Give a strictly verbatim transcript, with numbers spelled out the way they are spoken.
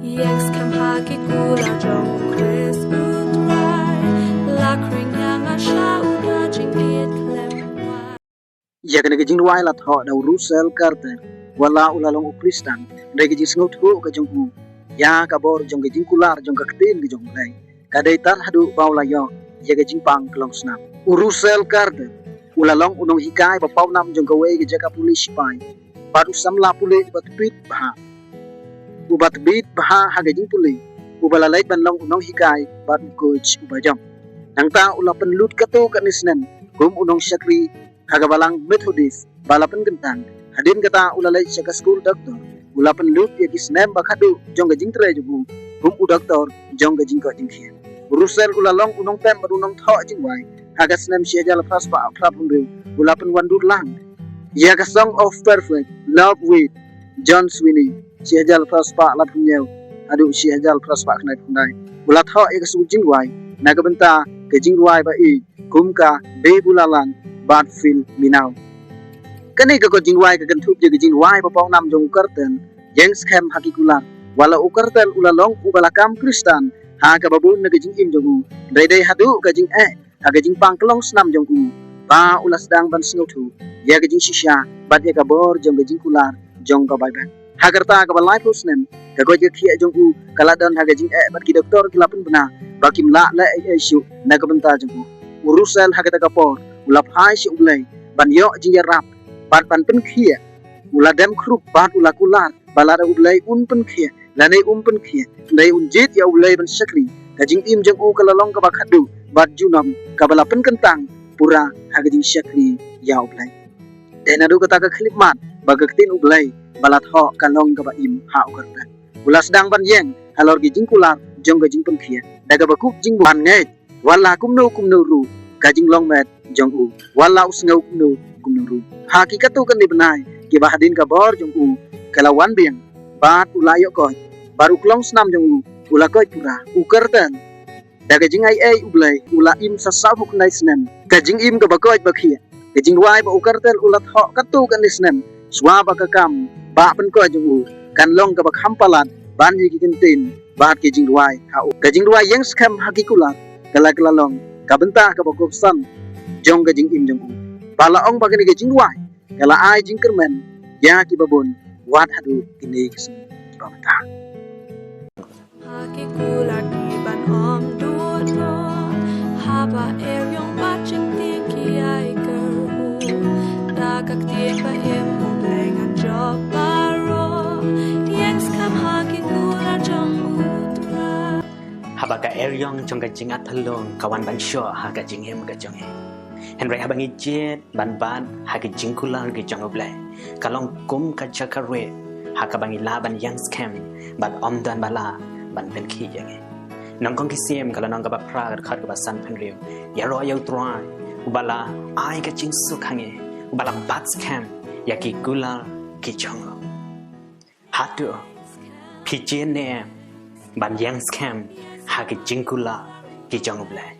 Ïeng skhem ha ki kular jong u Khrist u Trai. La khring ïa nga sha u da jingïeit khlem wai. Ïa kane ka jingduwai la thoh da u Russell Carter, wat la u la long u Khristan. Hynrei ka jingsngewthuh ka jong u ïa ka bor jong ka jingkular jong ka ktien ka jong u Blei ka dei tang haduh ba u la ïoh ïa ka jingpang ka long snam. U Russell Carter u la long u nonghikai ba pawnam jong kawei ka jaka pule sipai bad u samla pule uba tbit bha. Uba tbit bha ha ka jingpule, uba la leit ban long u nonghikai bad u coach uba jam. Nangta u la pynlut katto katne snem kum u nongshakri ha ka balang Methodist ba la pynkyntang. Hadien kata u la leit sha ka skul doktor. U la pynlut ïa ki snem ba khadduh jong ka jingtrei jong u kum u doktor jong ka jingkoit jingkhiah. U Russell u la long u nongtem bad u nongthoh jingwai. Ha ka snem shi hajar phra spah phra phew hynriew u la pynwandur lang ïa ka Song of Perfect Love with John Swinney. Shi hajar phra spah laiphew hynñiew haduh shi hajar phra spah khyndai phew khyndai u la thoh ïa ka sur jingduwai na ka bynta ka jingduwai ba ïeit kum ka Be Bula Lang bad Fill Me Now. Kane ka kot jingduwai ka kynthup ïa ka jingduwai ba pawnam jong u Carter, Ïeng skhem ha ki kular. Wat la u Carter u la long uba la kam Khristan ha kaba bun na ka jingim jong u, hynrei dei haduh ka jingeh ha ka jingpang ka long snam jong u ba u la sdang ban sngewthuh ïa ka jingshisha bad ïa ka bor jong ka jingkular jong ka Baibl. Ha ka rta kaba laiphew snem, ka koit ka khiah jong u ka la don ha ka jingeh bad ki doktor ki la pynbna ba kim lah leh ei ei shuh na ka bynta jong u. U Russell ha kata ka por u la phai sha U Blei ban ïoh jingïarap bad ban pynkhiah. U la dem khrup bad u la kular ba lada U Blei un pynkhiah lane um pynkhiah, hynrei un jied ïa U Blei ban shakri. Ka jingim jong u ka la long kaba khadduh bad junom kaba la pynkyntang pura ha ka jingshakri ïa U Blei. Dei naduh kata ka khyllipmat ba ka ktien U Blei ba la thoh ka long kaba im ha u Carter. U la sdang ban ïeng halor ki jingkular jong ka jingpynkhiah da kaba kup jingmut ban ngeit wat la kumno kumno ruh ka jinglong met jong u, wat la u sngew kumno kumno ruh. Ha ki katto katne bnai kiba hadien ka bor jong u ka la wan biang bad u la ïoh koit bad u klong snam jong u u la koit pura. U Carter da ka jingai ei U Blei u la im sa sawphew khyndai snem. Ka jingim kaba koit ba khiah, ka jingduwai ba u Carter u la thoh katto katne snem, shuwa ba ka kam ba pynkoit jong u kan long kaba kham palat ban ïa ki kyntien bad ki jingduwai ha u. Ka jingduwai ïeng skhem ha ki kular ka la ka la long ka bynta kaba kongsan jong ka jingim jong u. Ba la ong ba kane ka jingduwai ka la ai jingkyrmen ïa kiba bun wat haduh kine ki sngi kiba mynta. Ha ki kular ki ban ym duh noh, haba eriong bad jingtieng ki ai kyrhuh. Da ka ktien ba im U Blei ngan jop baroh, ïeng skhem ha ki kular jong U Trai. Haba ka eriong jong ka jingathlong ka wan ban shoh ha ka jingim ka jong ngi, hynrei haba ngi jied ban bat ha ki jingkular ki jong U Blei, ka long kum ka jaka rieh ha kaba ngi lah ban ïeng skhem bad ym don ba lah ban pynkhih ïa ngi. Nyngkong ki Salm ka lynnong kaba phra ka dkhot kaba sanphew. Ïaroh ïa U Trai uba la ai ka jingsuk ha ngi, uba la bat skhem ïa ki kular ki jong u. Hato phi jied ne em ban ïeng skhem ha ki jingkular ki jong U Blei?